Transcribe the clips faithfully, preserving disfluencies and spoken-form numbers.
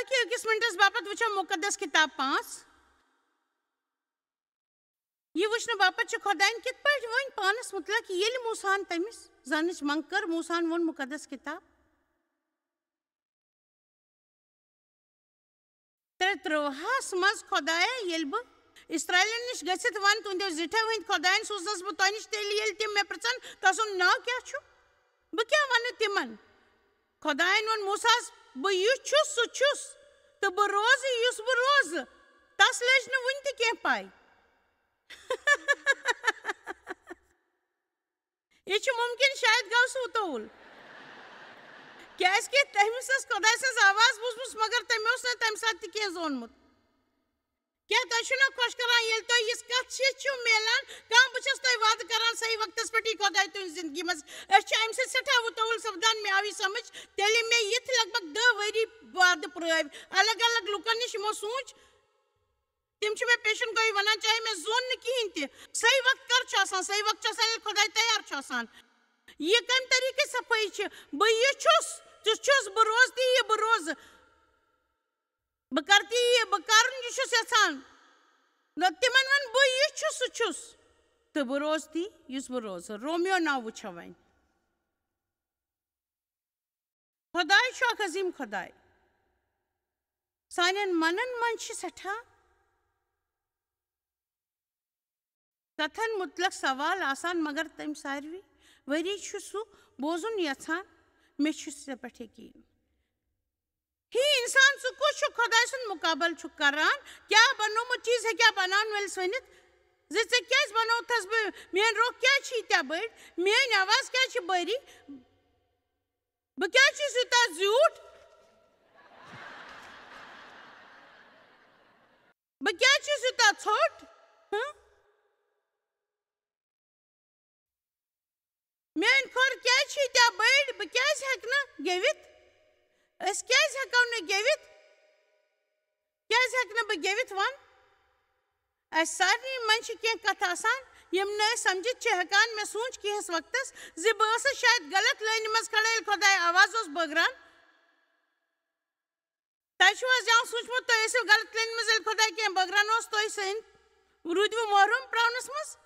کہِ أکِس مِنٹَس باپتھ وٕچھو مُقدس کِتاب پانٛژھ۔ یہِ وٕچھنہٕ باپتھ چھِ خۄدایَن کِتھ پٲٹھۍ ؤنۍ پانَس مُتعلِق، ییٚلہِ موسیٰ ہَن تٔمِس زَنٕچ منٛگ کٔر؟ موسیٰ ہَن ووٚن مُقدس کِتاب ترٛےٚ ترٛوہَس منٛز، خۄدایا، ییٚلہِ بہٕ اسرائیلن نِش گٔژھِتھ وَنہٕ، تُہنٛدیو زِٹھٮ۪و ہٕنٛدۍ خۄدایَن سوٗزنَس بہٕ تۄہہِ نِش، تیٚلہِ ییٚلہِ تِم مےٚ پرٛژھن، تۄہہِ سُنٛد ناو کیٛاہ چھُ؟ بہٕ کیٛاہ وَنہٕ تِمن؟ خۄدایَن ووٚن موسیٰ ہَس، بہٕ یہِ چھُس، سُہ چھُس، تہٕ بہٕ روزٕ، یُس بہٕ روزٕ۔ تَس لٔج نہٕ وُنہِ تہِ کینٛہہ پَے۔ یہِ چھُ مُمکِن، شاید گوٚو سُہ اُتوُل۔ کیٛازِکہِ تٔمِس ٲس خۄداے سٕنٛز آواز بوٗزمٕژ، مگر تٔمۍ اوس نہٕ تَمہِ ساتہٕ تہِ کینٛہہ زونمُت۔ کیٛاہ تۄہہِ چھُو نا خۄش کران، ییٚلہِ تۄہہِ یِژھ کتھ چھِ، چھِو میلان؟ کانٛہہ، بہٕ چھَس تۄہہِ وعدٕ کران، صحیح وقتس پٮ۪ٹھ یی خۄداے تُہنٛزِ زندگی منٛز۔ أسۍ چھِ اَمہِ سۭتۍ سٮ۪ٹھاہ وُتوُل سپدان۔ مےٚ آو یہِ سمجھ، تیٚلہِ مےٚ یِتھ لگ بگ دَہ ؤری وعدٕ پرٛٲوۍ الگ الگ لُکن نِش، یِمو سوٗنٛچ، تِم چھِ مےٚ پیشن گویی ونان، چاہے مےٚ زون نہٕ کِہیٖنۍ تہِ۔ صحیح وقت کر چھُ آسان؟ صحیح وقت چھُ آسان، ییٚلہِ خۄداے تیار چھُ آسان۔ یہِ کمہِ طریٖقٕچ صفٲیی چھِ؟ بہٕ یہِ چھُس، تہِ چھُس، بہٕ روزٕ، تہِ یہِ بہٕ روزٕ۔ بہٕ کرٕ تی، یہِ بہٕ کرُن، یہِ چھُس یژھان۔ نہ، تِمن ووٚن، بہٕ یہِ چھُس، سُہ چھُس، تہٕ بہٕ روزٕ تی، یُس بہٕ روزٕ۔ رومیو ناو وٕچھو وۄنۍ۔ خۄداے چھُ اکھ عظیٖم خۄداے۔ سانٮ۪ن منن منٛز چھِ سٮ۪ٹھاہ کتھن مُتعلق سوال آسان، مگر تٔمۍ ساروی ؤری چھُ سُہ بوزُن یژھان، مےٚ چھُ ژےٚ پٮ۪ٹھ یقیٖن۔ ہی انسان، ژٕ کُس چھُکھ خۄداے سُنٛد مُقابلہٕ چھُکھ کران؟ کیٛاہ بنومُت چیٖز ہیٚکیٛاہ بناون وٲلِس ؤنِتھ زِ ژےٚ کیٛازِ بنووتھس بہٕ؟ میٲنۍ روٚخ کیٛازِ چھِ ییٖتیٛاہ بٔڑۍ؟ میٲنۍ آواز کیٛازِ چھِ بٔری؟ بہٕ کیٛازِ چھُس یوٗتاہ زیوٗٹھ؟ بہٕ کیٛازِ چھُس یوٗتاہ ژھوٚٹ؟ ہہ؟ میٲنۍ کھۄر کیٛازِ چھِ ییٖتیٛاہ بٔڑۍ؟ بہٕ کیٛازِ ہٮ۪کہٕ نہٕ گیٚوِتھ؟ أسۍ کیٛازِ ہٮ۪کو نہٕ گیٚوِتھ؟ کیٛازِ ہٮ۪کہٕ نہٕ بہٕ گیٚوِتھ؟ وَن۔ اَسہِ سارنٕے منٛز چھِ کینٛہہ کَتھٕ آسان، یِم نہٕ أسۍ سَمجھِتھ چھِ ہٮ۪کان۔ مےٚ سوٗنٛچ کینٛہَس وقتَس زِ بہٕ ٲسٕس شاید غلط لٲنہِ منٛز کھڑا، ییٚلہِ خۄداے آواز اوس بٲگران۔ تۄہہِ چھُو حظ یہِ سوٗنٛچمُت، تُہۍ ٲسِو غلط لٲنہِ منٛز، ییٚلہِ خۄداے کینٛہہ بٲگراونہٕ اوس تُہۍ سٕنٛدۍ؟ روٗدوٕ محروم پراونس منٛز؟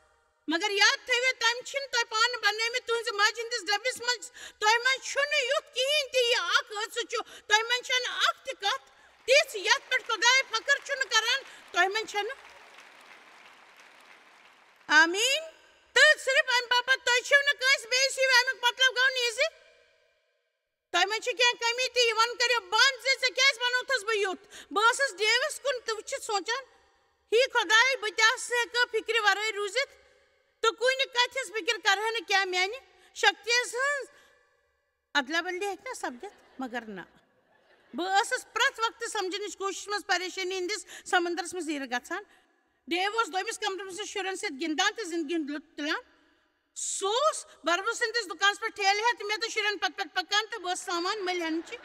مگر یاد تھٲوِو، تِم چھِنہٕ تۄہہِ پانہٕ بنٲومٕتۍ، تُہنٛزِ ماجہِ ہٕنٛدِس ڈبِس منٛز۔ تۄہہِ منٛز چھُنہٕ یُتھ کِہیٖنۍ تہِ، یہِ اکھ حٲدثہٕ چھُ۔ تۄہہِ منٛز چھَنہٕ اکھ تہِ کتھ تِژھ، یتھ پٮ۪ٹھ خۄداے فخر چھُنہٕ کران۔ تۄہہِ منٛز چھَنہٕ۔ آمیٖن۔ تہٕ صرف امہِ باپتھ تۄہہِ چھِو نہٕ کٲنٛسہِ بیٚیِس ہِوۍ، امیُک مطلب گوٚو نہٕ یہِ زِ تۄہہِ منٛز چھِ کینٛہہ کمی تہِ۔ یہِ وَنُن کٔرِو بنٛد زِ ژےٚ کیٛازِ بنووتھس بہٕ یُتھ؟ بہٕ ٲسٕس ڈیوِس کُن تہٕ وٕچھِتھ سونٛچان، ہی خۄداے، بہٕ تہِ آسہٕ ہٮ۪کہٕ فِکرِ ورٲے روٗزِتھ تہٕ کُنہِ کتھِ ہٕنٛز فِکر کرٕ ہا نہٕ۔ کیٛاہ میانہِ شکتیس ہٕنٛز ادلہ بدلی ہیٚکہِ نہ سپدِتھ؟ مگر نہ، بہٕ ٲسٕس پرٛٮ۪تھ وقتہٕ سمجھنٕچ کوٗشش منٛز پریشٲنی ہٕنٛدِس سمندرس منٛز زیٖرٕ گژھان۔ ڈیو اوس دوٚیمِس کمرس منٛز شُرٮ۪ن سۭتۍ گِنٛدان تہٕ زندگی ہُنٛد لطف تُلان۔ سُہ اوس بربل سٕنٛدِس دُکانس پٮ۪ٹھ ٹھیلہٕ ہٮ۪تھ مےٚ تہٕ شُرٮ۪ن پتہٕ پتہٕ پکان تہٕ بہٕ ٲسٕس سامان مٔلۍ ہٮ۪نٕچہِ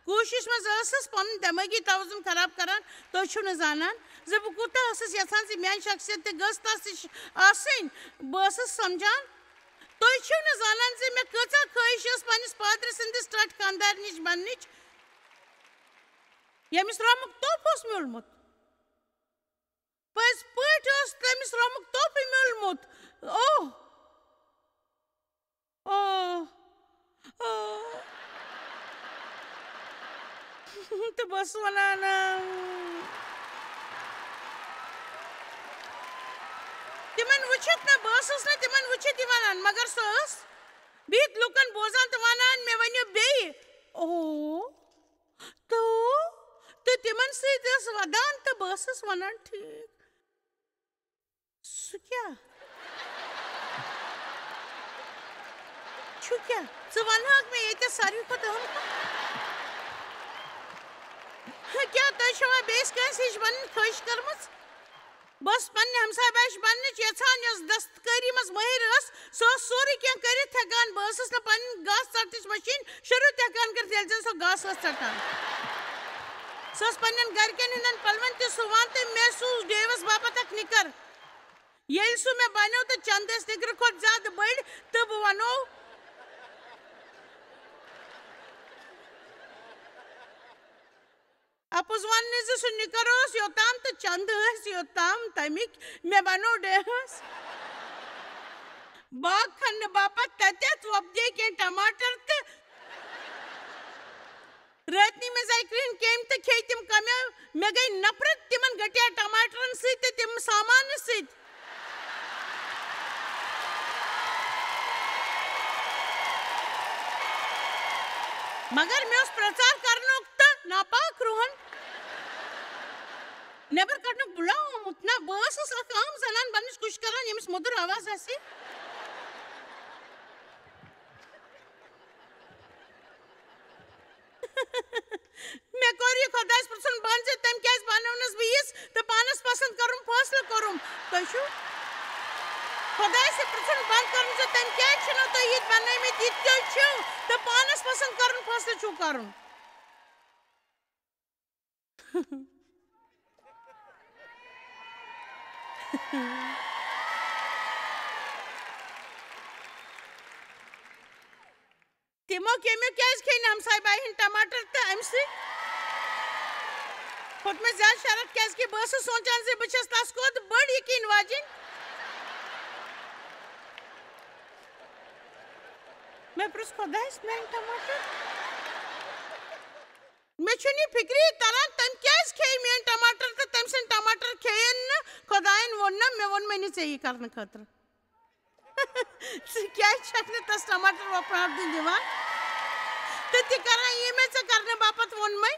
کوٗشِش منٛز ٲسٕس پنُن دٮ۪مٲغی توازُن خراب کران۔ تُہۍ چھِو نہٕ زانان زِ بہٕ کوٗتاہ ٲسٕس یژھان زِ میانہِ شخصیت تہِ گٔژھ تس نِش آسٕنۍ۔ بہٕ ٲسٕس سمجھان، تُہۍ چھِو نہٕ زانان زِ مےٚ کۭژاہ خٲہِش ٲس پننِس پادرِ سٕنٛدِس ٹاٹھۍ خانٛدارنِچ بننٕچ، ییٚمِس رحمُک تحفہٕ اوس میوٗلمُت۔ پٔزۍ پٲٹھۍ اوس تٔمِس رحمُک تحفہٕ میوٗلمُت۔ اوہ، اوہ، اوہ۔ تہٕ بہٕ ٲسٕس وَنان، آ، تِمن وٕچھِتھ نہ، بہٕ ٲسٕس نہٕ تِمن وٕچھِتھ یہِ وَنان، مگر سۄ ٲس بِہِتھ لُکن بوزان تہٕ وَنان، مےٚ ؤنِو بیٚیہِ، اوہ۔ تہٕ، تہٕ تِمن سۭتۍ ٲس وَدان تہٕ بہٕ ٲسٕس وَنان، ٹھیٖک۔ سُہ کیٛاہ؟ چھُ کیٛاہ؟ ژٕ وَنہٕ ہاکھ مےٚ ییٚتٮ۪تھ ساروی کھۄتہٕ اَہَم کَتھ؟ کیٛاہ تۄہہِ چھَوا بیٚیِس کٲنٛسہِ ہِش بَنٕنۍ خٲہِش کٔرمٕژ؟ بہٕ ٲسٕس پننہِ ہمسایہِ بچہِ بننٕچ یژھان، یۄس دستکٲری منٛز مٲہِر ٲس۔ سۄ ٲس سورُے کینٛہہ کٔرِتھ ہٮ۪کان۔ بہٕ ٲسٕس نہٕ پنٕنۍ گاسہٕ ژٹنٕچ مشیٖن شروٗع تہِ ہٮ۪کان کٔرِتھ، ییٚلہِ زن سۄ گاسہٕ ٲس ژٹان۔ سۄ ٲس پننٮ۪ن گرِکٮ۪ن ہٕنٛدٮ۪ن پلون تہِ سُوان تہٕ مےٚ سوٗز ڈیوس باپتھ اکھ نِکر۔ ییٚلہِ سُہ مےٚ بنیو تہٕ چندٕ ٲسۍ نِکرٕ کھۄتہٕ زیادٕ بٔڑۍ، تہٕ بہٕ ونو، اَپُز وَننہٕ زِ سُہ نِکَر اوس یوٚتام تہٕ چَندٕ ٲسۍ یوٚتام تَمِکۍ، مےٚ بَنوو ڈیہَس۔ باغ کھننہٕ باپتھ تَتٮ۪تھ وۄپدے کینٛہہ ٹماٹر تہٕ رٲتنٕے منٛز آیہِ کرٛہِنۍ کیٚمۍ تہٕ کھیٚیہِ تِم کَمیو۔ مےٚ گٔے نفرت تِمَن گٔٹیا ٹماٹرَن سۭتۍ تہٕ تِم سامانہٕ سۭتۍ۔ مگر مےٚ اوس پرٛژار کرنُک تہٕ ناپاک روحن نٮ۪بر کڑنُک بُلاو آمُت۔ نہ، بہٕ ٲسٕس اکھ عام زنان بننٕچ کوٗشِش کران، ییٚمِس مٔدٕر آواز آسہِ۔ مےٚ کوٚر یہِ خۄدایَس پرٛژھُن بنٛد زِ تٔمۍ کیٛازِ بنٲونَس بہٕ یِژھ تہٕ پانَس پسنٛد کَرُن فٲصلہٕ کوٚرُم۔ تُہۍ چھِو خۄدایَس یہِ پرٛژھُن بنٛد کَرُن زِ تٔمۍ کیٛازِ چھِنو تُہۍ یِتھ بنٲومٕتۍ، یِتھ کیٛازِ چھِو تہٕ پانَس پسنٛد کَرُن فٲصلہٕ چھُو کَرُن۔ تِمو کیٚمیو کیٛازِ کھیٚنۍ ہمسایہِ بایہِ ہٕنٛدۍ ٹماٹر تہٕ اَمہِ سۭتۍ کھوٚت مےٚ زیادٕ شرارت، کیٛازِ کہِ بہٕ ٲسٕس سونٛچان زِ بہٕ چھَس تَس کھۄتہٕ بٔڑ یقیٖن واجِنۍ۔ مےٚ پرُژھ خۄدایَس میٛانہِ ٹماٹر۔ مےٚ چھُنہٕ یہِ فِکری تران، تٔمۍ کیٛازِ کھیٚیہِ میٛٲنۍ ٹماٹر تہٕ تٔمۍ سٕنٛدۍ ٹماٹر کھیٚیَن نہٕ۔ خۄدایَن ووٚن نہ، مےٚ ووٚن مےٚ نہٕ ژےٚ یی کرنہٕ خٲطرٕ۔ ژٕ کیٛازِ چھَکھ نہٕ تَس ٹماٹر وۄپراونہٕ دِوان؟ تہٕ تہِ کران یہِ مےٚ ژےٚ کرنہٕ باپتھ ووٚنمَے؟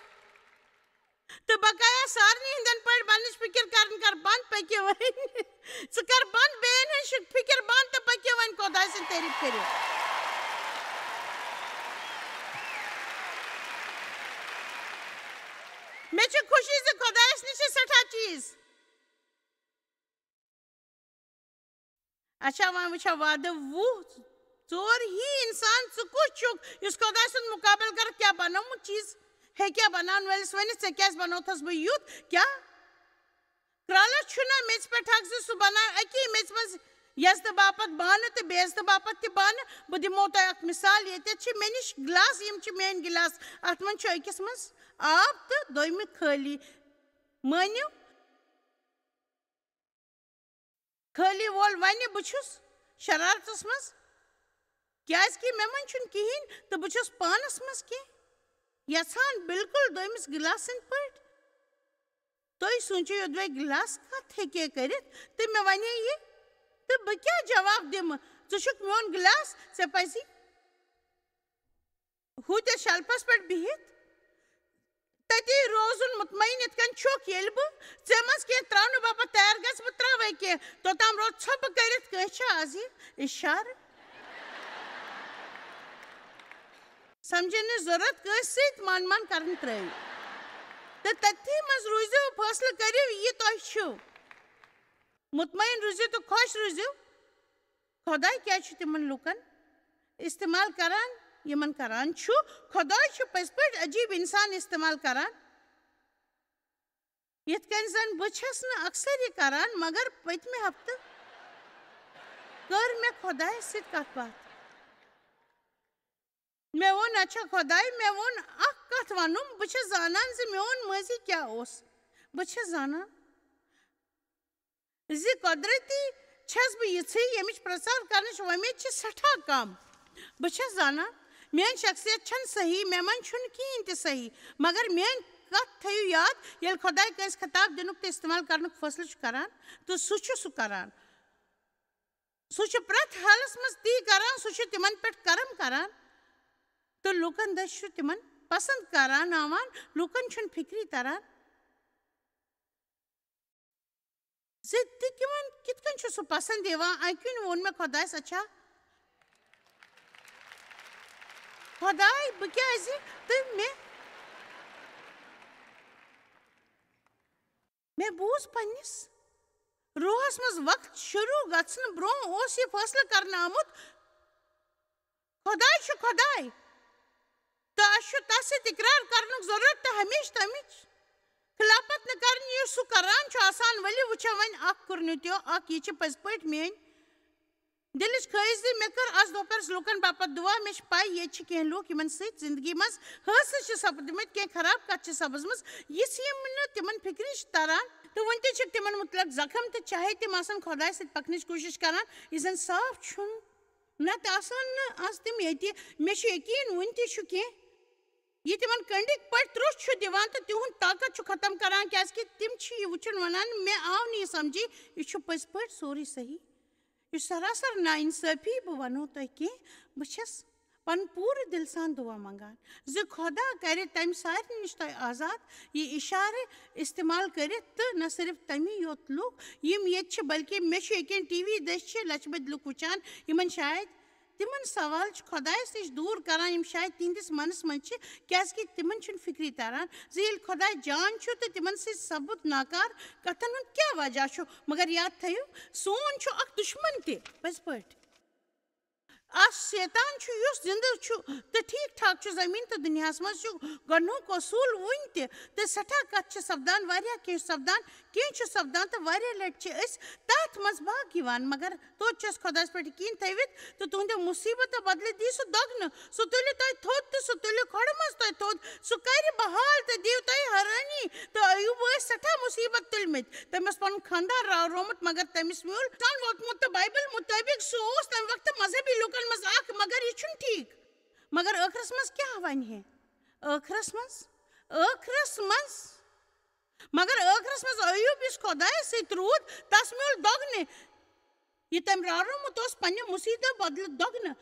تہٕ بقایا سارنٕے ہٕنٛدٮ۪ن پٲٹھۍ بننٕچ فِکر کرٕنۍ کر بنٛد، پٔکِو وۄنۍ۔ ژٕ کر بنٛد بیٚین ہٕنٛز شِک-، فِکر بنٛد تہٕ پٔکِو وۄنۍ خۄداے سٕنٛز تعریٖف کٔرِو۔ مےٚ چھِ خوشی زِ خۄدایَس نِش چھِ سٮ۪ٹھاہ چیٖز۔ اچھا، وۄنۍ وٕچھو وعدٕ وُہ ژور۔ ہی انسان، ژٕ کُس چھُکھ یُس خۄداے سُنٛد مُقابلہٕ کَرَکھ؟ کیٛاہ بنومُت چیٖز ہیٚکیٛاہ بناون وٲلِس ؤنِتھ؟ ژےٚ کیٛازِ بنوتھس بہٕ یُتھ؟ کیٛاہ کرٛالَس چھُنہ میٚژِ پٮ۪ٹھ حق زِ سُہ بناوِ اَکی میٚژِ منٛز یَزتہٕ باپتھ بانہٕ تہٕ بے عزتہٕ باپتھ تہِ بانہٕ؟ بہٕ دِمو تۄہہِ اکھ مثال۔ ییٚتٮ۪تھ چھِ مےٚ نِش گِلاس، یِم چھِ میٛٲنۍ گِلاس۔ اَتھ منٛز چھُ أکِس منٛز آب تہٕ دوٚیمہِ خٲلی۔ مٲنِو، خٲلی وول وَنہِ بہٕ چھُس شرارتس منٛز، کیٛازِ کہِ مےٚ منٛز چھُنہٕ کِہیٖنۍ تہٕ بہٕ چھُس پانَس منٛز کینٛہہ یَژھان، بالکل دوٚیمِس گِلاسَن پٲٹھۍ۔ تُہۍ سوٗنٛچِو، یوٚدوَے گِلاس کَتھ ہیٚکہِ ہے کٔرِتھ تہٕ مےٚ وَنے یہِ، تہٕ بہٕ کیٛاہ جواب دِمہٕ؟ ژٕ چھُکھ میون گِلاس، ژےٚ پَزی ہُتہِ شلفس پٮ۪ٹھ بِہِتھ تٔتی روزُن مطمئن، یِتھ کٔنۍ چھُکھ۔ ییٚلہِ بہٕ ژےٚ منٛز کینٛہہ ترٛاونہٕ باپتھ تیار گژھٕ، بہٕ ترٛاوَے کینٛہہ۔ توٚتام روز ژھۄپہٕ کٔرِتھ۔ کٲنٛسہِ چھا از یہِ اِشارٕ سمجھنٕچ ضروٗرت؟ کٲنٛسہِ سۭتۍ من من کرٕنۍ ترٛٲوِو تہٕ تٔتھی منٛز روٗزِو، فٲصلہٕ کٔرِو یہِ تۄہہِ چھُو۔ مطمئن روٗزِو تہٕ خۄش روٗزِو۔ خۄداے کیٛازِ چھُ تِمن لوٗکن استعمال کران، یِمن کران چھُ؟ خۄداے چھُ پٔزۍ پٲٹھۍ عجیٖب انسان استعمال کران۔ یِتھ کٔنۍ زن بہٕ چھَس نہٕ اکثر یہِ کران، مگر پٔتمہِ ہفتہٕ کٔر مےٚ خۄدایس سۭتۍ کتھ باتھ۔ مےٚ ووٚن، اچھا خۄداے، مےٚ ووٚن اکھ کتھ ونُم، بہٕ چھَس زانان زِ میون مٲضی کیٛاہ اوس۔ بہٕ چھَس زانان زِ قۄدرٔتی چھَس بہٕ یِژھٕے، ییٚمِچ پرٛژار کرنٕچ وۄمید چھِ سٮ۪ٹھاہ کم۔ بہٕ چھَس زانان، میٛٲنۍ شخصیت چھَنہٕ صحیح، مےٚ منٛز چھُنہٕ کِہیٖنۍ تہِ صحیح، مگر میٛٲنۍ کتھ تھٲیِو یاد، ییٚلہِ خۄداے کٲنٛسہِ خطاب دِنُک تہٕ استعمال کرنُک فٲصلہٕ چھُ کران، تہٕ سُہ چھُ سُہ کران۔ سُہ چھُ پرٛٮ۪تھ حالس منٛز تی کران، سُہ چھُ تِمن پٮ۪ٹھ کرم کران، تہٕ لوٗکن دٔسۍ چھُ تِمن پسنٛد کرناوان، لوٗکن چھُنہٕ فِکری تران زِ تہِ کِمن کِتھ کٔنۍ چھُ سُہ پسنٛد یِوان۔ اَکہِ کُنہِ ووٚن مےٚ خۄدایَس، اچھا خۄداے، بہٕ کیٛازِ؟ تہٕ مےٚ، مےٚ بوٗز پنٛنِس روحس منٛز وقت شروٗع گژھنہٕ برٛونٛہہ اوس یہِ فٲصلہٕ کرنہٕ آمُت، خۄداے چھُ خۄداے، تہٕ اَسہِ چھُ تَس سۭتۍ اقرار کرنُک ضروٗرت تہٕ ہمیشہٕ تَمِچ خلافت نہٕ کرٕنۍ، یُس سُہ کران چھُ آسان۔ ؤلِو وٕچھو وۄنۍ اکھ کُرنیوٗ تہِ اکھ، یہِ چھِ پٔزۍ پٲٹھۍ میٛٲنۍ دِلٕچ خٲہِش زِ مےٚ کٔر آز دۄپہرس لوٗکن باپتھ دُعا۔ مےٚ چھِ پَے، ییٚتہِ چھِ کینٛہہ لوٗکھ یِمن سۭتۍ زندگی منٛز حٲدثہٕ چھِ سپدمٕتۍ، کینٛہہ خراب کتھٕ چھِ سپٕزمٕژ، یِژھ یِم نہٕ تِمن فِکرِ چھِ تران، تہٕ وُنہِ تہِ چھِکھ تِمن مُتعلق زخم، تہٕ چاہے تِم آسن خۄدایہِ سۭتۍ پکنٕچ کوٗشش کران، یُس زن صاف چھُنہٕ۔ نتہٕ آسہٕ ہن نہٕ آز تِم ییٚتہِ۔ مےٚ چھُ یقین، وُنہِ تہِ چھُ کینٛہہ۔ یہِ تِمن کنڈٕکۍ پٲٹھۍ تروٚس چھُ دِوان تہٕ تِہُنٛد طاقت چھُ ختم کران، کیازِ کہِ تِم چھِ یہِ وُچھُن ونان، مےٚ آو نہٕ یہِ سمجھی، یہِ چھُ پٔزۍ پٲٹھۍ سورُے صحیح۔ یہِ چھُ سراسر ناانصٲفی۔ بہٕ ونو تۄہہِ کینٛہہ، بہٕ چھَس پنُن پوٗرٕ دِلہٕ سان دُعا منگان زِ خۄدا کرِ تمہِ سارنٕے نِش تۄہہِ آزاد، یہِ اِشارٕ استعمال کٔرِتھ، تہٕ نہ صرف تَمی یوت لُکھ، یِم ییٚتہِ چھِ، بلکہِ مےٚ چھُ ییٚکیٛاہ ٹی وی دٔسۍ چھِ لَچھِ بٔدۍ لُکھ وٕچھان، یِمَن شاید تِمَن سوال چھِ خۄدایَس نِش دوٗر کران، یِم شاید تِہنٛدِس منَس منٛز چھِ، کیٛازِکہِ تِمَن چھُنہٕ فِکرِ تَران زِ ییٚلہِ خۄداے جان چھُ تہٕ تِمَن سۭتۍ سپُد ناکار کَتھَن ہُنٛد کیٛاہ وجہ چھُ۔ مگر یاد تھٲیِو، سون چھُ اَکھ دُشمَن تہِ، پٔزۍ پٲٹھۍ۔ اَکھ شیطان چھُ، یُس زِندٕ چھُ تہٕ ٹھیٖک ٹھاک چھُ زٔمیٖن تہٕ دُنیاہَس منٛز، چھُ گۄڈٕنیُک اصوٗل وُنہِ تہِ، تہٕ سٮ۪ٹھاہ کَتھٕ چھِ سپدان، واریاہ کینٛہہ چھُ سپدان، کینٛہہ چھُ سپدان، تہٕ واریاہ لَٹہِ چھِ أسۍ تَتھ منٛز بھاگ یِوان۔ مگر توتہِ چھُ اَسہِ خۄدایَس پٮ۪ٹھ یقیٖن تھٲوِتھ، تہٕ تُہٕنٛدیو مُصیٖبتو بدلہٕ دِیہِ سُہ دۄگنہٕ۔ سُہ تُلہِ تۄہہِ تھوٚد تہٕ سُہ تُلہِ کھۄڈٕ منٛز تۄہہِ تھوٚد۔ سُہ کَرِ بحال تہٕ دِیہِ تۄہہِ حٲرٲنی۔ تہٕ ایوب ٲسۍ سٮ۪ٹھاہ مُصیٖبت تُلمٕتۍ۔ تٔمۍ اوس پَنُن خانٛدار راورومُت، مگر تٔمِس میوٗل سان ووتمُت، تہٕ بایبل مُطٲبِق سُہ اوس تَمہِ وقتہٕ مذہبی لوٗکَن منٛز اَکھ، مگر یہِ چھُنہٕ ٹھیٖک۔ مگر ٲخرَس منٛز کیٛاہ وَنہِ ہے؟ ٲخرَس منٛز، ٲخرَس منٛز، مگر ٲخرَس منٛز ایوب، یُس خۄدایَس سۭتۍ روٗد، تَس میوٗل دۄگنہٕ۔ یہِ تٔمۍ راورومُت اوس پننہِ مُصیٖبتہٕ بدلہٕ دۄگنہٕ۔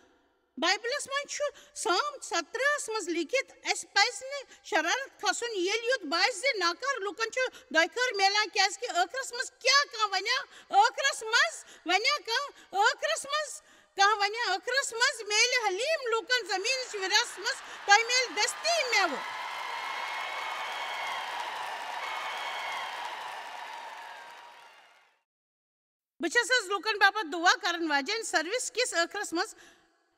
بایبلس منٛز چھُ سام سترہس منٛز لیکھِتھ، اسہِ پزِ نہٕ شرارت کھسُن، ییٚلہِ یُتھ باسہِ زِ ناکار لوٗکن چھُ دۄیہِ خٲر میلان، کیازِ کہِ ٲخرس منٛز کیٛاہ کانٛہہ ونیا، ٲخرس منٛز ونیا کانٛہہ، ٲخرس منٛز کانٛہہ ونیا، ٲخرس منٛز میلہِ حلیٖم لوٗکن زٔمیٖنٕچ وراثت منٛز، تۄہہِ میلہِ دستی مٮ۪وٕ۔ بہٕ چھَس حظ لوٗکَن باپتھ دُعا کَرَن واجٮ۪ن سروِس کِس ٲخرَس منٛز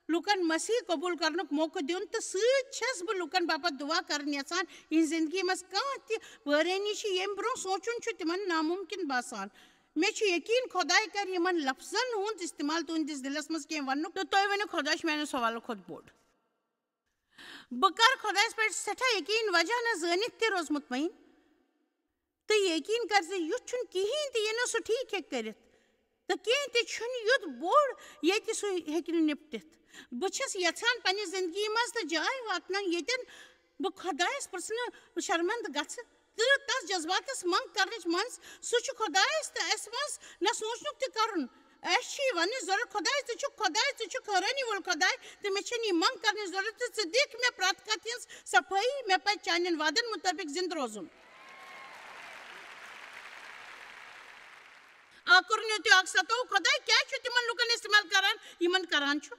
لوٗکَن مسیح قبوٗل کَرنُک موقعہٕ دیُن، تہٕ سۭتۍ چھَس بہٕ لوٗکَن باپتھ دُعا کَرٕنۍ یَژھان، یِہٕنٛزِ زِندگی منٛز کانٛہہ تہِ وٲرٲنی چھِ، ییٚمہِ برٛونٛہہ سونٛچُن چھُ تِمَن نامُمکِن باسان۔ مےٚ چھُ یقیٖن خۄداے کَرِ یِمَن لفظَن ہُنٛد اِستعمال تُہٕنٛدِس دِلَس منٛز کینٛہہ وَننُک، تہٕ تُہۍ ؤنِو، خۄداے چھُ میٛانٮ۪و سوالو کھۄتہٕ بوٚڑ۔ بہٕ کَرٕ خۄدایَس پٮ۪ٹھ سٮ۪ٹھاہ یقیٖن، وجہ نہ زٲنِتھ تہِ روزٕ مطمئن۔ تہٕ یقیٖن کر زِ یُتھ چھُنہٕ کِہیٖنۍ تہِ، یہِ نہٕ سُہ ٹھیٖک ہیٚکہِ کٔرِتھ، تہٕ کینٛہہ تہِ چھُنہٕ یُتھ بوٚڑ، ییٚتہِ سُہ ہیٚکہِ نہٕ نِپٹِتھ۔ بہٕ چھَس یژھان پننہِ زندگی منٛز تہٕ جاے واتناوٕنۍ، ییٚتٮ۪ن بہٕ خۄدایَس پرٛژھنہٕ شرمندٕ گژھٕ تہٕ تَس جذباتَس منٛگ کرنٕچ منٛز۔ سُہ چھُ خۄدایَس تہٕ اَسہِ منٛز نہ سونٛچنُک تہِ کرُن۔ اَسہِ چھِ یہِ وننٕچ ضروٗرت، خۄداے، ژٕ چھُکھ خۄداے، ژٕ چھُکھ حٲرٲنی وول خۄداے، تہٕ مےٚ چھَنہٕ یہِ منٛگ کرنٕچ ضروٗرت زِ ژٕ دِکھ مےٚ پرٛٮ۪تھ کتھ ہٕنٛز صفٲیی، مےٚ پَزِ چانٮ۪ن وعدن مُطٲبِق زِندٕ روزُن۔ آ، کوٚرُن یہِ تہِ اکھ ستوو، خۄداے کیٛازِ چھُ تِمن لُکن استعمال کران، یِمن کران چھُ؟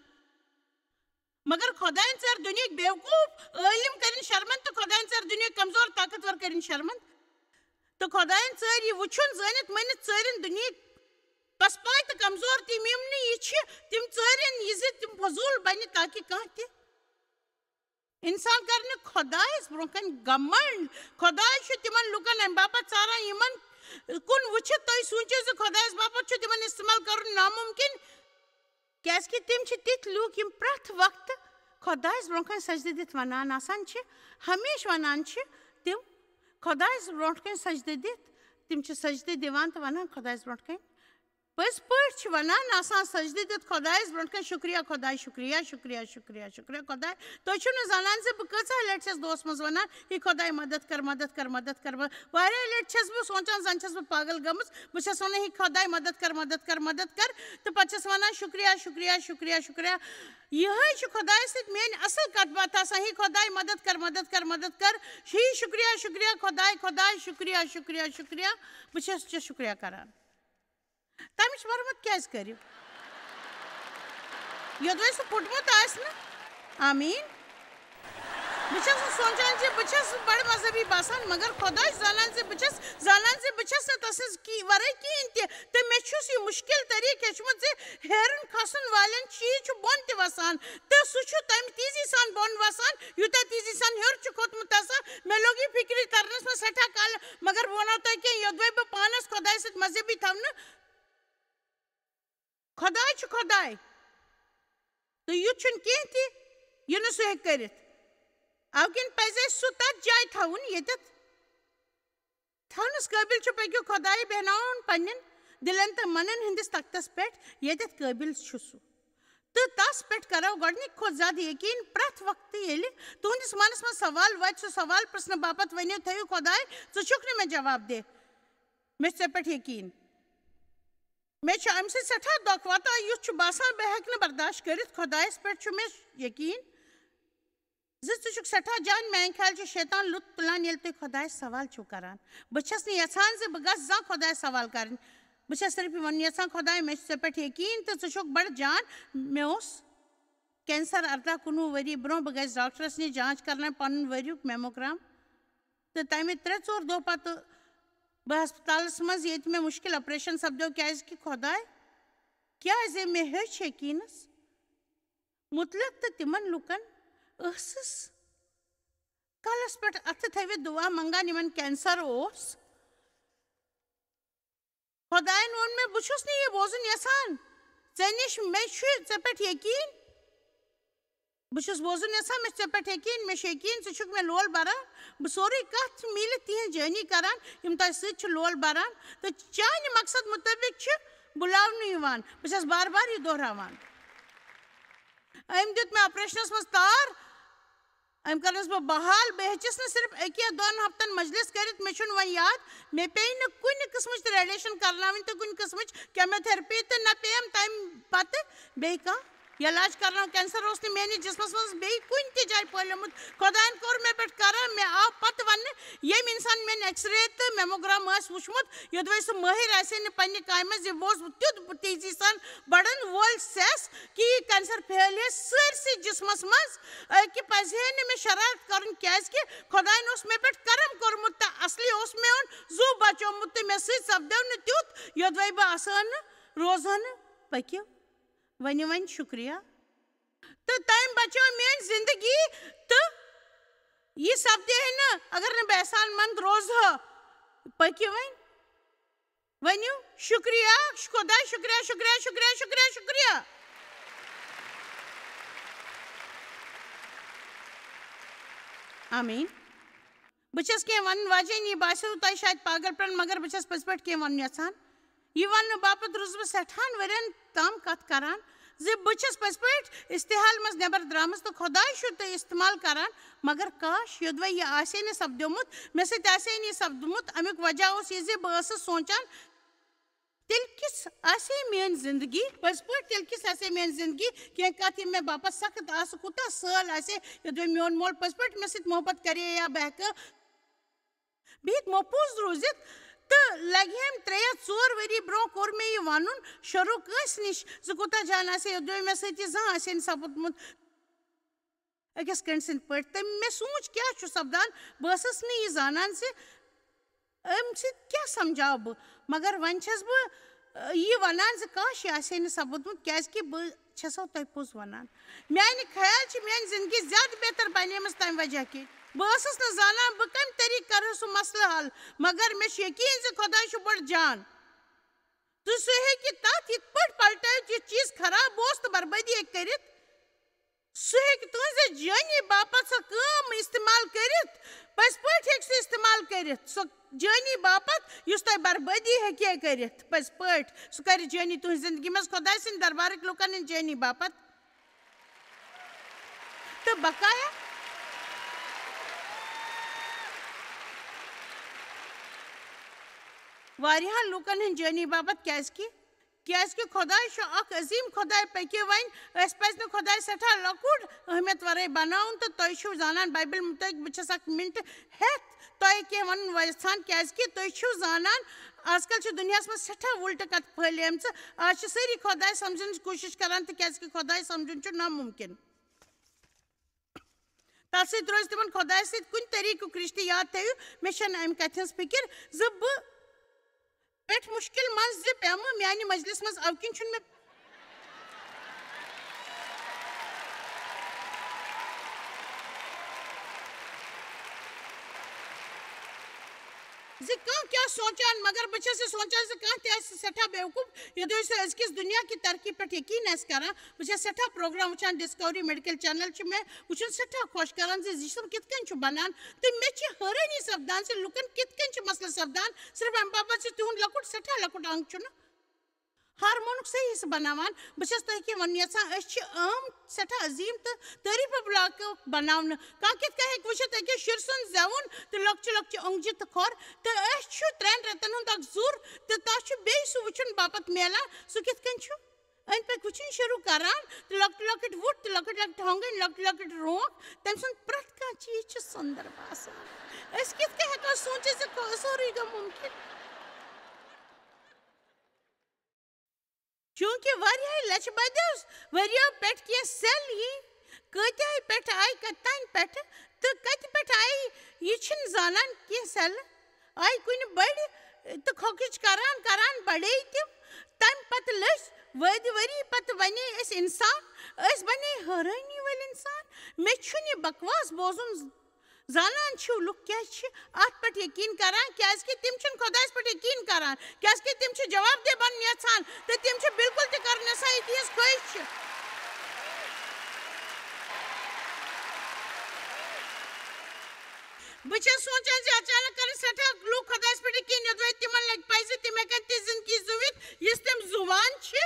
مگر خۄدایَن ژٲر دُنیہٕکۍ بیوقوٗف عٲلِم کٔرِن شرمند، تہٕ خۄدایَن ژٲر دُنیہٕکۍ کمزور طاقتور کٔرِن شرمند۔ تہٕ خۄدایَن ژٲر یہِ وٕچھُن زٲنِتھ مٲنِتھ ژٲرِن دُنیہٕکۍ پسپاے تہٕ کمزور تہِ، یِم نہٕ یہِ چھِ، تِم ژٲرِن یہِ زِ تِم فضوٗل بنہِ، تاکہِ کانٛہہ تہِ اِنسان کرِ نہٕ خۄدایَس برٛونٛہہ کنہِ گمنڈ۔ خۄداے چھُ تِمن لُکن اَمہِ باپتھ ژاران، یِمن کُن وٕچھِتھ تُہۍ سوٗنٛچِو زِ خۄدایَس باپتھ چھُ تِمن استعمال کرُن نامُمکِن، کیازِ کہِ تِم چھِ تِتھۍ لوٗکھ، یِم پرٛٮ۪تھ وقتہٕ خۄدایَس برٛونٛہہ کنہِ سجدٕ دِتھ ونان آسان چھِ، ہمیشہِ ونان چھِ تِم خۄدایَس برٛونٛہہ کنہِ سجدٕ دِتھ، تِم چھِ سجدٕ دِوان تہٕ ونان خۄدایَس برٛونٛہہ کنہِ، پٔزۍ پٲٹھۍ چھِ ونان آسان سجدٕ دِتھ خۄدایَس برٛونٛہہ کنہِ، شُکریہ خۄداے، شُکریہ، شُکریہ، شُکریہ، شُکریہ خۄداے۔ تُہۍ چھِو نہٕ زانان زِ بہٕ کۭژاہ لٹہِ چھَس دُعَس منٛز ونان، ہے خۄداے، مدد کر، مدد کر، مدد کر، مدد۔ واریاہ لٹہِ چھَس بہٕ سونٛچان، زن چھَس بہٕ پاگل گٔمٕژ۔ بہٕ چھَس ونان، ہے خۄداے، مدد کر، مدد کر، مدد کر۔ تہٕ پتہٕ چھَس ونان، شُکریہ، شُکریہ، شُکریہ، شُکریہ۔ یِہوٚے چھِ خۄدایَس سۭتۍ میٛٲنۍ اصل کتھ باتھ آسان، ہے خۄداے، مدد کر، مدد کر، مدد کر۔ ہے شُکریہ، شُکریہ خۄداے، خۄداے، شُکریہ، شُکریہ، شُکریہ۔ بہٕ چھَس ژےٚ شُکریہ کران۔ تَمِچ مرمت کیٛازِ کٔرِو؟ یوٚدوَے سُہ پھُٹمُت آسہِ نہٕ۔ آمیٖن۔ بہٕ چھَس نہٕ سونٛچان زِ بہٕ چھَس بَڑٕ مذہبی باسان، مگر خۄداے چھُ زانان زِ بہٕ چھَس زانان زِ بہٕ چھَس نہٕ تَسٕنٛز کی-، ورٲے کِہیٖنۍ تہِ، تہٕ مےٚ چھُس یہِ مُشکِل طریٖقہٕ ہیٚچھمُت زِ ہیرُن کھسُن والٮ۪ن چیٖز چھُ بۄن تہِ وَسان، تہٕ سُہ چھُ تَمہِ تیزی سان بۄن وَسان، یوٗتاہ تیزی سان ہیوٚر چھُ کھوٚتمُت آسان۔ مےٚ لوٚگ یہِ فِکرِ تَرنَس منٛز سٮ۪ٹھاہ کال، مگر بہٕ وَنو تۄہہِ کینٛہہ، یوٚدوَے بہٕ پانَس خۄدایہِ سۭتۍ مذہبی تھاونہٕ خۄداے چھُ خۄداے، تہٕ یُتھ چھُنہٕ کینٛہہ تہِ، یہِ نہٕ سُہ ہیٚکہِ کٔرِتھ۔ اَوٕ کِنۍ پَزِ اَسہِ سُہ تَتھ جایہِ تھاوُن، ییٚتٮ۪تھ تھاونَس قٲبِل چھُ۔ پٔکِو خۄدایہِ بیٚہناوُن پنٛنٮ۪ن دِلَن تہٕ منَن ہٕنٛدِس تختَس پٮ۪ٹھ، ییٚتٮ۪تھ قٲبِل چھُ سُہ۔ تہٕ تَس پٮ۪ٹھ کَرو گۄڈٕنِکۍ کھۄتہٕ زیادٕ یقیٖن پرٛٮ۪تھ وقتہٕ، ییٚلہِ تُہٕنٛدِس منَس منٛز سوال واتہِ، سُہ سوال پرٛژھنہٕ باپتھ ؤنِو، تھٲیِو خۄداے، ژٕ چھُکھ نہٕ مےٚ جواب دِ، مےٚ چھُ ژےٚ پٮ۪ٹھ یقیٖن۔ مےٚ چھُ اَمہِ سۭتۍ سٮ۪ٹھاہ دۄکھ واتان، یُتھ چھُ باسان بہٕ ہٮ۪کہٕ نہٕ برداشت کٔرِتھ۔ خۄدایَس پٮ۪ٹھ چھُ مےٚ یقیٖن زِ ژٕ چھُکھ سٮ۪ٹھاہ جان۔ میٛانہِ خیال چھُ شیطان لُت تُلان، ییٚلہِ تُہۍ خۄدایَس سوال چھِو کران۔ بہٕ چھَس نہٕ یَژھان زِ بہٕ گژھٕ زانٛہہ خۄدایَس سوال کَرٕنۍ۔ بہٕ چھَس صرف یہِ وَنُن یَژھان، خۄداے، مےٚ چھُ ژےٚ پٮ۪ٹھ یقیٖن تہٕ ژٕ چھُکھ بَڑٕ جان۔ مےٚ اوس کینسر اَرداہ کُنوُہ ؤری برٛونٛہہ۔ بہٕ گٔیَس ڈاکٹرَس نِش جانٛچ کَرناوِ پَنُن ؤریُک میموگرام۔ تہٕ تَمہِ ترٛےٚ ژور دۄہ پَتہٕ بہٕ ہسپتالَس منٛز، ییٚتہِ مےٚ مُشکِل آپریشن سپدیو، کیٛازِکہِ خۄداے، کیٛازِ مےٚ ہیوٚچھ یقیٖنَس مُتلق تہٕ تِمَن لُکَن ٲسٕس کَلَس پٮ۪ٹھ اَتھٕ تھٲوِتھ دُعا منٛگان، یِمَن کینسر اوس۔ خۄدایَن ووٚن مےٚ، بہٕ چھُس نہٕ یہِ بوزُن یَژھان۔ ژےٚ نِش، مےٚ چھُ ژےٚ پٮ۪ٹھ یقیٖن۔ بہٕ چھُس بوزُن یَژھان، مےٚ چھُ ژےٚ پٮ۪ٹھ یقیٖن، مےٚ چھُ یقیٖن ژٕ چھُکھ مےٚ لول بَران۔ بہٕ سورُے کَتھ میٖلِتھ تِہِنٛز جٲنی کَران، یِم تۄہہِ سۭتۍ چھِ لول بَران تہٕ چانہِ مقصد مُطٲبِق چھِ بُلاونہٕ یِوان۔ بہٕ چھَس بار بار یہِ دۄہراوان۔ أمۍ دیُت مےٚ آپریشنَس منٛز تار، أمۍ کٔرنَس بہٕ بحال۔ بہٕ ہیٚچِس نہٕ صرف أکے دۄن ہفتن مجلس کٔرِتھ، مےٚ چھُنہٕ وۄنۍ یاد۔ مےٚ پیٚیہِ نہٕ کُنہِ قٕسمٕچ تہِ ریڈیشن کرناوٕنۍ تہٕ کُنہِ قٕسمٕچ کیموتھراپی تہٕ نہ پیٚیم تَمہِ پتہٕ بیٚیہِ کانٛہہ علاج کرناو۔ کینسر اوس نہٕ میٲنِس جسمس منٛز بیٚیہِ کُنہِ تہِ جایہِ پھٔہلیومُت۔ خۄدایَن کوٚر مےٚ پٮ۪ٹھ کرم۔ مےٚ آو پتہٕ وننہٕ، ییٚمۍ انسان میٲنۍ ایکس رے تہٕ میموگرام ٲسۍ وٕچھمُت، یوٚدوَے سُہ مٲہِر آسہِ ہے نہٕ پننہِ کامہِ منٛز، یہِ بوز تیُتھ تیزی سان بڑن وول سیٚس کہِ یہِ کینسر پھٔہلہِ ہے سٲرسٕے جسمس منٛز۔ أکہِ پزِ ہے نہٕ مےٚ شرارت کرُن، کیازِ کہِ خۄدایَن اوس مےٚ پٮ۪ٹھ کرم کوٚرمُت تہٕ اصلی اوس میون زُو بچومُت تہٕ مےٚ سۭتۍ سپدیو نہٕ تیُتھ، یوٚدوَے بہٕ آسہٕ ہا نہٕ روزٕ ہا نہٕ۔ پٔکِو، ؤنِو وۄنۍ شُکریہ۔ تہٕ تٔمۍ بچٲو میٲنۍ زندگی، تہٕ یہِ سپدِ ہے نہٕ اگر نہٕ بہٕ احسان مند روزٕ ہا۔ پٔکِو وۄنۍ، ؤنِو شُکریہ، خۄداے، شُکریہ، شُکریہ، شُکریہ، شُکریہ، شُکریہ۔ آمین۔ بہٕ چھَس کینٛہہ وَنُن واجیٚنۍ، یہِ باسیٚو تۄہہِ شاید پاگل پرٛن، مگر بہٕ چھَس پٔزۍ پٲٹھۍ کینٛہہ وَنُن یَژھان۔ یہِ وَننہٕ باپتھ روٗزٕس بہٕ سٮ۪ٹھاہَن ؤرِین تام کَتھ کَران زِ بہٕ چھَس پٔزۍ پٲٹھۍ استحال منٛز نٮ۪بر درٛامٕژ تہٕ خۄداے چھُ تہٕ استعمال کَران، مگر کاش یوٚدوَے یہِ آسہِ ہے نہٕ سَپدیومُت، مےٚ سۭتۍ آسہِ ہے نہٕ یہِ سَپدمُت۔ اَمیُک وجہ اوس یہِ زِ بہٕ ٲسٕس سونٛچان، تیٚلہِ کِژھ آسہِ ہے میٛٲنۍ زِندگی؟ پٔزۍ پٲٹھۍ تیٚلہِ کِژھ آسہِ ہے میٛٲنۍ زِندگی؟ کینٛہہ کَتھ یِم مےٚ باپَتھ سخت آسہٕ، کوٗتاہ سٲل آسہِ ہے، یوٚدوَے میون مول پٔزۍ پٲٹھۍ مےٚ سۭتۍ محبت کَرِ ہے یا بہٕ ہٮ۪کہٕ بِہِتھ محفوٗظ روٗزِتھ۔ تہٕ لَگہِ ہَم ترٛےٚ یا ژور ؤری برٛونٛہہ کوٚر مےٚ یہِ وَنُن شروٗع کٲنٛسہِ نِش زِ کوٗتاہ جان آسہِ ہے، یوٚدوَے مےٚ سۭتۍ یہِ زانٛہہ آسہِ ہے نہٕ سَپُدمُت۔ أکِس کٔنۍ سٕنٛدۍ پٲٹھۍ۔ تہٕ مےٚ سوٗنٛچ، کیٛاہ چھُ سَپدان؟ بہٕ ٲسٕس نہٕ یہِ زانان زِ أمۍ سۭتۍ کیٛاہ سَمجھاو بہٕ، مگر وۄنۍ چھَس بہٕ، آ، یہِ وَنان زِ کاش یہِ آسہِ ہے نہٕ سَپُدمُت، کیٛازِکہِ بہٕ چھَسو تۄہہِ پوٚز وَنان۔ میٛانہِ خیال چھِ میٛٲنۍ زِندگی زیادٕ بہتر بَنیمٕژ تَمہِ وجہ کہِ بہٕ ٲسٕس نہٕ زانان بہٕ کَمہِ طریٖقہٕ کَرٕ سُہ مسلہٕ حل، مگر مےٚ چھُ یقیٖن زِ خۄداے چھُ بوٚڑ جان۔ تہٕ سُہ ہیٚکہِ تَتھ یِتھ پٲٹھۍ پلٹٲوِتھ، یُتھ چیٖز خراب اوس تہٕ بربٲدی ہیٚکہِ کٔرِتھ۔ سُہ ہیٚکہِ تُہٕنٛزِ جٲنی باپتھ سۄ کٲم استعمال کٔرِتھ۔ پٔزۍ پٲٹھۍ ہیٚکہِ سُہ استعمال کٔرِتھ۔ سۄ جٲنی باپتھ، یُس تۄہہِ بربٲدی ہیٚکہِ ہے کٔرِتھ۔ پٔزۍ پٲٹھۍ۔ سُہ کَرِ جٲنی تُہٕنٛزِ زِندگی منٛز خۄداے سٕنٛدِ دربارٕکۍ لُکَن ہٕنٛدِ جٲنی باپتھ۔ تہٕ بقایا واریاہَن لُکَن ہٕنٛدِ جٲنی باپتھ، کیٛازِکہِ کیٛازِکہِ خۄداے چھُ اکھ عظیٖم خۄداے۔ پٔکِو وۄنۍ، اَسہِ پَزِ نہٕ خۄداے سٮ۪ٹھاہ لۄکُٹ اہمیت ورٲے بناوُن۔ تہٕ تۄہہِ چھِو زانان، بایبل مُطٲبِق، بہٕ چھَس اکھ مِنٹ ہٮ۪تھ تۄہہِ کینٛہہ وَنُن یَژھان، کیٛازِکہِ تُہۍ چھِو زانان، آز کل چھِ دُنیاہَس منٛز سٮ۪ٹھاہ وُلٹہٕ کَتھٕ پھٔہلیمژٕ۔ آز چھِ سٲری خۄداے سَمجھنٕچ کوٗشِش کران، تہٕ کیٛازِکہِ خۄداے سَمجھُن چھُ نامُمکِن۔ تَتھ سۭتۍ روزِ تِمَن خۄدایَس سۭتۍ کُنہِ طریٖقُک رِشتہٕ۔ یاد تھٲیِو، مےٚ چھَنہٕ اَمہِ کَتھِ ہٕنٛز فِکِر زِ بہٕ پٮ۪ٹھ مُشکِل منٛز زِ پیٚمہٕ میٛانہِ مجلِس منٛز، اَوٕ کِنۍ چھُنہٕ مےٚ زِ کانٛہہ کیٛاہ سونٛچان، مگر بہٕ چھَس یہِ سونٛچان زِ کانٛہہ تہِ آسہِ سٮ۪ٹھاہ بیوقوٗف، یوٚدوے سُہ أزکِس دُنیا کہِ ترقی پٮ۪ٹھ یقیٖن آسہِ کران۔ بہٕ چھَس سٮ۪ٹھاہ پروگرام وٕچھان، ڈسکوری میڈیکل چینل چھِ مےٚ وٕچھُن سٮ۪ٹھاہ خۄش کران زِ یہِ چھُ کِتھ کٔنۍ چھُ بنان۔ تہٕ مےٚ چھِ حٲرٲنی سپدان زِ لُکن کِتھ کٔنۍ چھِ مسلہٕ سپدان، صرف اَمہِ باپتھ زِ تِہُنٛد لۄکُٹ، سٮ۪ٹھاہ لۄکُٹ انگ چھُنہٕ ہارمونُک صحیح حصہٕ بناوان۔ بہٕ چھَس تۄہہِ کینٛہہ وَنُن یَژھان، أسۍ چھِ عام سٮ۪ٹھاہ عظیٖم تہٕ تعریٖفہٕ لایق بناونہٕ۔ کانٛہہ کِتھ کٔنۍ ہیٚکہِ وٕچھِتھ أکِس شُرۍ سُنٛد زٮ۪وُن تہٕ لۄکچہِ لۄکچہِ اوٚنٛگجہِ تہٕ کھۄر؟ تہٕ أسۍ چھُ ترٛٮ۪ن رٮ۪تَن ہُنٛد اکھ زُر، تہٕ تۄہہِ چھُ بیٚیہِ سُہ وٕچھُن باپتھ میلان، سُہ کِتھ کٔنۍ چھُ أنٛدۍ پٔکۍ وٕچھُن شروٗع کران، تہٕ لۄکٕٹۍ لۄکٕٹۍ وُٹھ تہٕ لۄکٕٹۍ لۄکٕٹۍ ہۄنٛگٕنۍ، لۄکٕٹۍ لۄکٕٹۍ رونٛگ، تٔمۍ سُنٛد پرٛٮ۪تھ کانٛہہ چیٖز چھُ سُنٛدر باسان۔ أسۍ کِتھ کٔنۍ ہٮ۪کو سوٗنٛچِتھ زِ کو-، سورُے گوٚو مُمکِن؟ چوٗنٛکہِ واریاہہِ لَچھِ بَدیو ؤرِیو پٮ۪ٹھ کینٛہہ سٮ۪ل یی، کۭتیٛاہہِ پٮ۪ٹھ آیہِ، کَتہِ تانۍ پٮ۪ٹھٕ تہٕ کَتہِ پٮ۪ٹھ آیہِ، یہِ چھِنہٕ زانان کینٛہہ سٮ۪لہٕ۔ آیہِ کُنہِ بٔڑِ تہٕ کھۄکھٕج کران کران بڑے تِم۔ تمہِ پتہٕ لٔج وٲدۍ ؤری پتہٕ بنے أسۍ انسان، أسۍ بنے حٲرٲنی وٲلۍ انسان۔ مےٚ چھُنہٕ یہِ بکواس بوزُن۔ زانان چھِو لُکھ کیٛازِ چھِ اتھ پٮ۪ٹھ یقین کران؟ کیٛازِ کہِ تِم چھِنہٕ خۄدایس پٮ۪ٹھ یقین کران، کیٛازِ کہِ تِم چھِ جواب دہ بنُن یژھان تہٕ تِم چھِ بالکل تہِ کرُن یژھان یہِ تِہنٛز خٲہِش چھِ۔ بہٕ چھَس سونٛچان زِ اچانک کَرٕنۍ سٮ۪ٹھاہ لوٗکھ خۄدایَس پٮ۪ٹھ یقیٖن، یوٚدوَے تِمَن لَگہِ پَے زِ تِم ہٮ۪کَن تِژھ زِندگی زُوِتھ، یِژھ تِم زُوان چھِ۔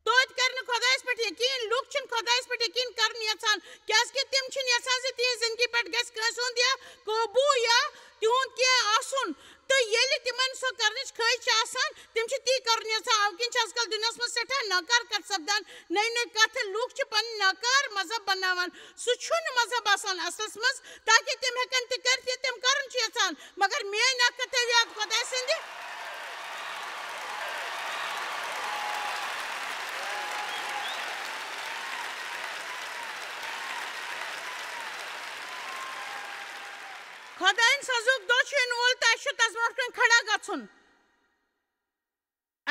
توتہِ کَرِ نہٕ خۄدایَس پٮ۪ٹھ یقیٖن، لوٗکھ چھِنہٕ خۄدایَس پٮ۪ٹھ یقیٖن کَرُن یَژھان، کیٛازِکہِ تِم چھِنہٕ یَژھان زِ تِہِنٛز زِندگی پٮ۪ٹھ گژھِ کٲنٛسہِ ہُنٛد یا قوبوٗ یا تِہُنٛد کینٛہہ آسُن۔ تہٕ ییٚلہِ تِمَن سۄ کَرنٕچ خٲہِش چھِ آسان، تِم چھِ تی کَرُن یَژھان۔ اَوٕ کِنۍ چھِ آزکَل دُنیاہَس منٛز سٮ۪ٹھاہ ناکار کَتھ سَپدان۔ نٔے نٔے کَتھٕ، لوٗکھ چھِ پَنٕنۍ ناکار مذہب بَناوان۔ سُہ چھُنہٕ مذہب آسان اَصلَس منٛز، تاکہِ تِم ہٮ۪کَن تہِ کٔرِتھ یہِ تِم کَرُن چھِ یَژھان۔ مگر میٛٲنۍ اَکھ کَتھ تھٲوِو یاد خۄداے سٕنٛدِ۔ خۄدایَن سَزُک دۄہ چھُ یِنہٕ وول تہٕ اَسہِ چھُ تَس برٛونٛٹھ کَنہِ کھڑا گژھُن۔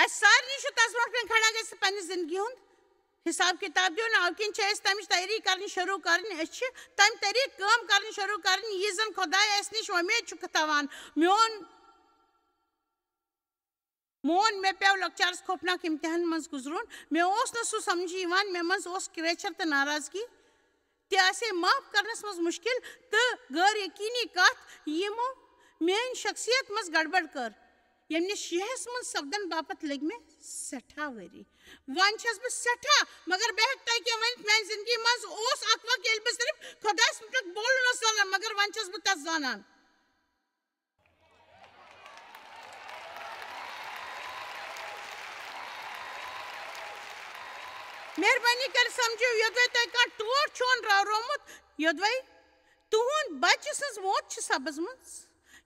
اَسہِ سارنٕے چھُ تَس برٛونٛٹھ کَنہِ کھڑا گٔژھِتھ پنٛنہِ زِندگی ہُنٛد حِساب کِتاب دیُن۔ اَوٕ کِنۍ چھِ اَسہِ تَمِچ تیٲری کَرٕنۍ شروٗع کَرٕنۍ۔ أسۍ چھِ تَمہِ طریٖقہٕ کٲم کَرٕنۍ شروٗع کَرٕنۍ، یہِ زَن خۄداے اَسہِ نِش وۄمید چھُ تھاوان۔ میون، مون مےٚ پیوٚو لۄکچارَس خوفناک اِمتِحان منٛز گُزرُن۔ مےٚ اوس نہٕ سُہ سَمجھی یِوان، مےٚ منٛز اوس کرٛیچھر تہٕ ناراضگی۔ تہِ آسہِ ہے معاف کرنس منٛز مُشکِل تہٕ غٲر یقینی کتھ، یِمو میٲنۍ شخصیت منٛز گڑبڑ کٔر، ییٚمہِ نِش شیہس منٛز سپدن باپتھ لٔگۍ مےٚ سٮ۪ٹھاہ ؤری۔ وۄنۍ چھَس بہٕ سٮ۪ٹھاہ، مگر بہٕ ہٮ۪کہٕ تۄہہِ کینٛہہ ؤنِتھ، میانہِ زندگی منٛز اوس اکھ وقت، ییٚلہِ بہٕ صرف خۄدایس مُتعلق بولُن اوس زانان، مگر وۄنۍ چھَس بہٕ تس زانان۔ مہربٲنی کٔرِتھ سمجھِو، یوٚدوَے تۄہہِ کانٛہہ ٹوٹھ چھُون راورومُت، یوٚدوَے تُہُنٛد بچہِ سٕنٛز موت چھِ سپٕزمٕژ،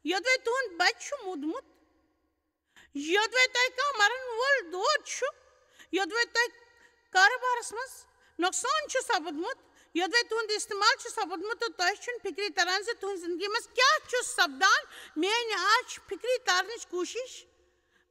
یوٚدوَے تُہُنٛد بچہِ چھُ مُدمُت، یوٚدوَے تۄہہِ کانٛہہ مرن وول دود چھُ، یوٚدوَے تۄہہِ کارٕبارس منٛز نۄقصان چھُ سپُدمُت، یوٚدوَے تُہُنٛد استعمال چھُ سپُدمُت تہٕ تۄہہِ چھُنہٕ فِکرِ تران زِ تُہٕنٛزِ زندگی منٛز کیٛاہ چھُ سپدان۔ میٛانہِ آز چھِ فِکرِ تارنٕچ کوٗشِش۔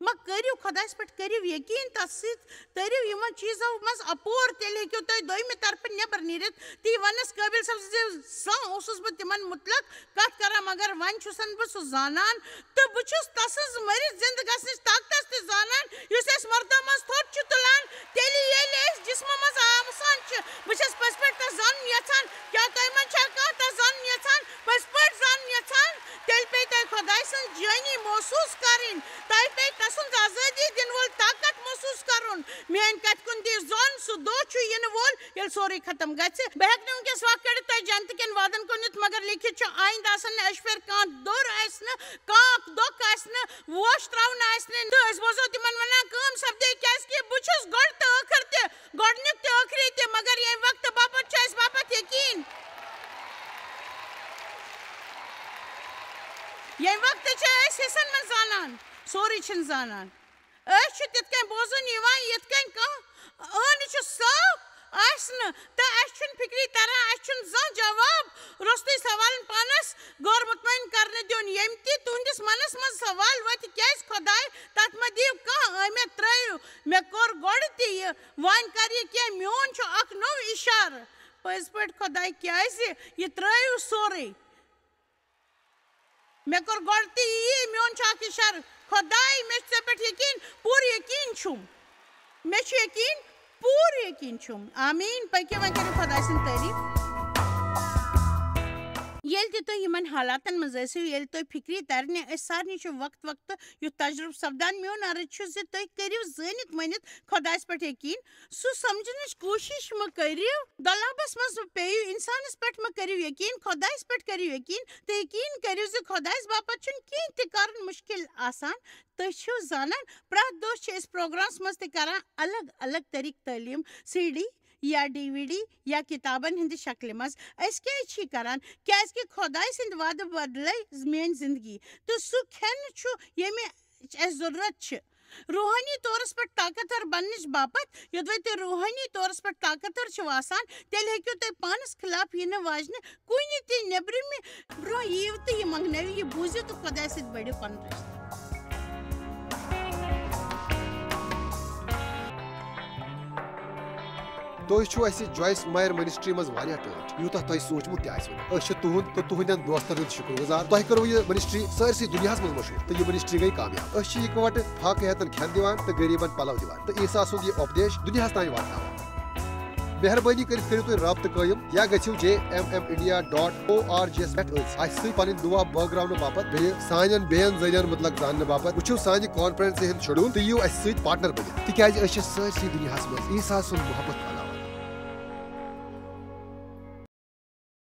مہ کٔرِو خۄدایَس پٮ۪ٹھ، کٔرِو یقیٖن تَس سۭتۍ، تٔرِو یِمَن چیٖزو منٛز اَپور، تیٚلہِ ہیٚکِو تُہۍ دوٚیمہِ طرفہٕ نٮ۪بر نیٖرِتھ۔ تی وَنَس قٲبِل صٲب زِ زانٛہہ اوسُس بہٕ تِمَن مُتلق کتھ کران، مگر وۄنۍ چھُسن بہٕ سُہ زانان تہٕ بہٕ چھُس تسٕنٛز مٔرِتھ زِندٕ گژھنٕچ طاقتس تہِ زانان، یُس اَسہِ مردو منٛز تھوٚد چھُ تُلان، تیٚلہِ ییٚلہِ أسۍ جسمہٕ منٛز آسان چھِ۔ بہٕ چھَس پٔزۍ پٲٹھۍ تس زانُن یژھان۔ کیٛاہ تۄہہِ منٛز چھا کانٛہہ تس زانُن یژھان، پٔزۍ پٲٹھۍ زانُن یژھان؟ تیٚلہِ پیٚیہِ تۄہہِ خۄداے سٕنٛز جٲنی محسوٗس کرٕنۍ، تۄہہِ پیٚیہِ تسُنٛد آزٲدی دِنہٕ وول طاقت محسوٗس کرُن۔ میٛانہِ کتھِ کُن دِیِو ظۄن، سُہ دۄہ چھُ یِنہٕ وول، ییٚلہِ سورُے ختم گژھِ۔ بہٕ ہٮ۪کہٕ نہٕ وٕنکیٚس وقت کٔڑِتھ تۄہہِ جنتہٕ کٮ۪ن وعدن کُن نِتھ، مگر لیکھِتھ چھُ، آیندٕ آسن نہٕ اَشہِ پھِرِ کانٛہہ دوٚر آسہِ نہٕ، کانٛہہ دۄکھ آسہِ نہٕ، ووش ترٛاونہٕ آسہِ نہٕ۔ تہٕ أسۍ بوزو تِمن ونان، کٲم سپدے، کیٛازِ کہِ بہٕ چھُس گۄڈٕ تہٕ ٲخٕر تہِ، گۄڈٕنیُک تہٕ ٲخری تہِ، مگر ییٚمہِ وقتہٕ باپتھ چھُ اَسہِ باپتھ یقیٖن۔ ییٚمہِ وقتہٕ چھِ أسۍ حِصن منٛز زانان، سورُے چھِنہٕ زانان۔ أسۍ چھِ تِتھ کٔنۍ بوزُن یِوان، یِتھ کٔنۍ کانٛہہ ٲنہٕ چھُ صاف آسہِ نہٕ، تہٕ اَسہِ چھُنہٕ فِکرِ تران، اَسہِ چھُنہٕ زانٛہہ جواب روٚستُے سوالن پانَس غٲر مطمئن کرنہٕ دیُن۔ ییٚمہِ تہِ تُہنٛدِس منَس منٛز سوال وۄتھِ، کیٛازِ خۄداے، تَتھ مہ دِیِو کانٛہہ اہمیت، ترٛٲیِو، مےٚ کوٚر گۄڈٕ تہِ یہِ، وۄنۍ کر یہِ کینٛہہ، میون چھُ اکھ نوٚو اِشارٕ۔ پٔزۍ پٲٹھۍ خۄداے، کیٛازِ یہِ ترٛٲیِو سورُے۔ مےٚ کوٚر گۄڈٕ تہِ یی، میون چھُ اکھ اِشارٕ، خۄداے، مےٚ چھُ ژےٚ پٮ۪ٹھ یقیٖن، پوٗرٕ یقیٖن چھُم۔ مےٚ چھُ یقیٖن، پوٗرٕ یقیٖن چھُم۔ آمیٖن۔ پٔکِو وۄنۍ کٔرِو خۄداے سٕنٛز تعریٖف۔ ییٚلہِ تہِ تُہۍ یِمن حالاتن منٛز ٲسِو، ییٚلہِ تُہۍ فِکرِ ترِ نہٕ، أسۍ سارنٕے چھُ وقت وقتہٕ یُتھ تجرُبہٕ سپدان۔ میون عرض چھُ زِ تُہۍ کٔرِو زٲنِتھ مٲنِتھ خۄدایَس پٮ۪ٹھ یقیٖن۔ سُہ سمجھنٕچ کوٗشِش مہ کٔرِو۔ غلبس منٛز مہ پیٚیِو، اِنسانَس پٮ۪ٹھ مہ کٔرِو یقیٖن، خۄدایَس پٮ۪ٹھ کٔرِو یقیٖن تہٕ یقیٖن کٔرِو زِ خۄدایَس باپتھ چھُنہٕ کینٛہہ تہِ کرُن مُشکِل آسان۔ تُہۍ چھِو زانان، پرٛٮ۪تھ دۄہ چھِ أسۍ پروگرامَس منٛز تہِ کران الگ الگ طریٖقہٕ تعلیٖم، سی ڈی یا ڈی وی ڈی یا کِتابَن ہٕنٛدِ شکلہِ منٛز۔ أسۍ کیٛازِ چھِ یہِ کران؟ کیٛازِ کہِ خۄداے سٕنٛدِ وعدٕ بدلے میٛٲنۍ زندگی، تہٕ سُہ کھٮ۪ن چھُ ییٚمہِ اَسہِ ضروٗرت چھِ۔ روحٲنی طورس پٮ۪ٹھ طاقتور بننٕچ باپتھ، یوٚدوَے تُہۍ روحٲنی طورس پٮ۪ٹھ طاقتور چھِو آسان، تیٚلہِ ہیٚکِو تُہۍ پانس خلاف یِنہٕ واجنہِ کُنہِ تہِ نیٚبرِمہِ برٛونٛہہ یِیِو تہٕ یہِ منٛگنٲوِو، یہِ بوٗزِو تہٕ خۄدایَس سۭتۍ بٔڑِو پنُن رِشتہٕ۔ تُہۍ چھِو اَسہِ جویِس مایر منسٹری منٛز واریاہ ٹٲٹھۍ، یوٗتاہ تۄہہِ سوٗنٛچمُت تہِ آسِوٕ نہٕ۔ أسۍ چھِ تُہُنٛد تہٕ تُہٕنٛدٮ۪ن دوستن ہُنٛد شُکر گُزار۔ تۄہہِ کٔروٕ یہِ منسٹری سٲرسٕے دُنیاہَس منٛز مشہوٗر تہٕ یہِ منسٹری گٔے کامیاب۔ أسۍ چھِ یِکوَٹہٕ فاقہٕ ہیتن کھٮ۪ن دِوان تہٕ غریٖبن پلو دِوان تہٕ عیسیٰ سُنٛد یہِ اُپدیش دُنیاہَس تام واتناوان۔ مہربٲنی کٔرِتھ کٔرِو تُہۍ رابطہٕ قٲیِم یا گٔژھِو J M M India dot O R G یَس پٮ۪ٹھ أتھۍ اَسہِ سۭتۍ پنٕنۍ دُعا بٲگراونہٕ باپتھ، بیٚیہِ سانٮ۪ن بیٚین ذٔریعن مُتعلق زاننہٕ باپتھ۔ وٕچھِو سانہِ کانفرنسہِ ہُنٛد شیڈول تہٕ یِیِو اَسہِ سۭتۍ پارٹنر بٔنِتھ، تِکیازِ أسۍ چھِ سٲرسٕے دُنیاہَس منٛز عیسیٰ سُنٛد محبت پھٔہلاوان۔